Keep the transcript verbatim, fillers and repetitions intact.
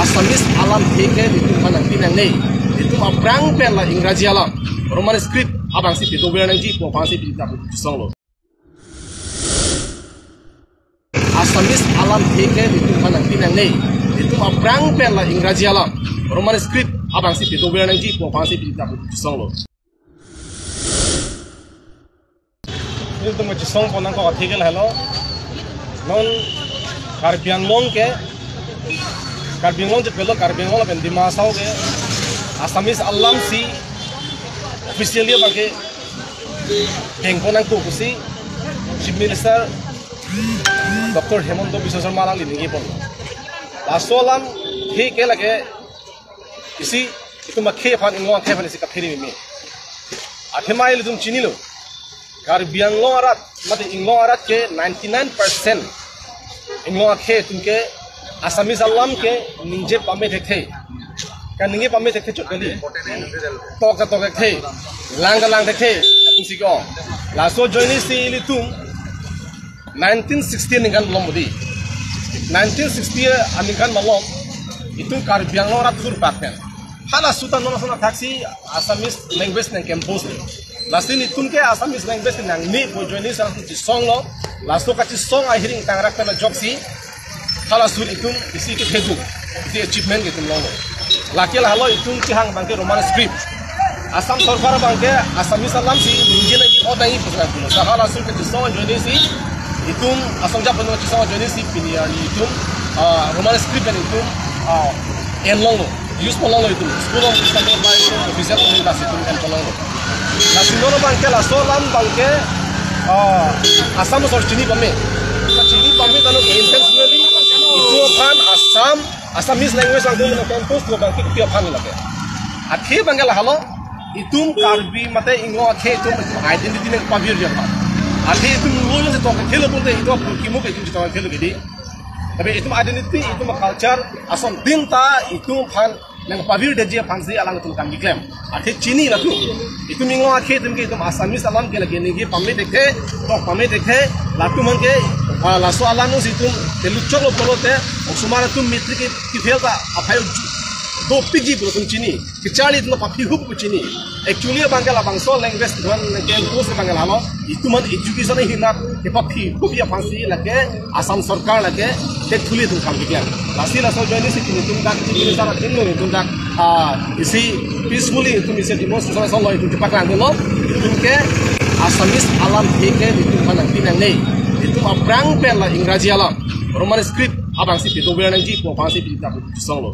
Assamese alam he ke nelitum aphan nangpi nangne. Nelitum aphrang pen la Ingraji alam, Roman script abang si pedover nangji pu aphan si nelitum aphan chisonglo. Assamese alam he ke nelitum aphan nangpi nangne. Nelitum aphrang pen la Ingraji alam, Roman script abang si pedover nangji pu aphan si nelitum aphan chisonglo. Nelitum kachisong pon nangkok athe ke lahelo. Non Karbi Anglong ke, Karbi Anglong chepelo, Karbi Anglong lapen Dima Hasao ke Assamese alam si officially abang ke deng pon nangkok pusi Chief Minister Doctor Himanta Biswa Sarma alangli ningje pon. Laso alam he ke lake isi itum akhei aphan, Inglong akhei aphan isi kaphere meme. Athema ilitum chinilo, Karbi Anglong arat, mate Inglong arat ke ninety-nine percent Inglong akhei atum ke Assamese alam ke ningje pame thekthe. Kaningje pame thekthe chot kali. Tok ta tok thekthe. Lang ta lang thekthe. Atum si ko. Laso ajoine si ilitum nineteen sixty aningkan malom modi. Nineteen sixty aningkan malom itum Karbi Anglong arat thur bak pen, hala suta non asona thaksi Assamese language nangkempose. Lasi nelitum ke Assamese language nangne pu ajoine si nangchisonglo. Laso kachisong ahireng tangrak pen ajoksi hala sur itum isi ketheduk, isi achievement ke itum longlo. Lake lahelo itum kehang abang ke Roman script. Assam sorkar abang ke Assamese alam si ningje lagi odai pusna pulo. Sa hala sur kachisong ajoine si itum asong jap pen chisong ajoine si pini arni itum, ah, Roman script pen itum, ah, en longlo. Use pon longlo itum. School of Islamic Life, official language itum en pon longlo. Lasi non abang ke laso alam abang ke, ah, Assam asor chini pame. Chini pame tangte intentionally itum aphan Assam, Assamese language abang ke nangkempose pu abang ke kopi aphan lake. Athe abang ke lahelo, itum Karbi mate Inglong akhei atum identity nangpavirji aphan. Athe itum lo jongsi tok khelo pulote itum aphan kimuk itum chitong khelo kedi. Tapi itum identity, itum culture, ason din ta itum aphan nangpavirdetji aphan si alangtum kam keklem. Athe chini latum. Itum Inglong akhei atum ke itum Assamese alam ke lake ningje pame thekthe, tok pame thekthe, latum aphan ke, ah, laso alam si itum teluchok lo pulote, osomar atum matric ke fail ta aphai dopikji pu itum chini. Kacharli itum paphi hup pu chini. Actually abang ke labangso language itum nangkempose abang ke lahelo, itum aphan education ahinat kepaphi hup aphan si lake Assam sorkar lake tek thuli itum kam keklem. Lasi laso ajoine si itum dak chini sara itum lo itum dak, ah, isi peacefully itum isi demonstration lo itum chepaklanglo. Itum ke Assamese alam he ke nelitum aphan nangpi nangne. Nelitum aphrang pen la Ingraji alam, Roman script abang si pedover nangji pu aphan si nelitum aphan chisonglo.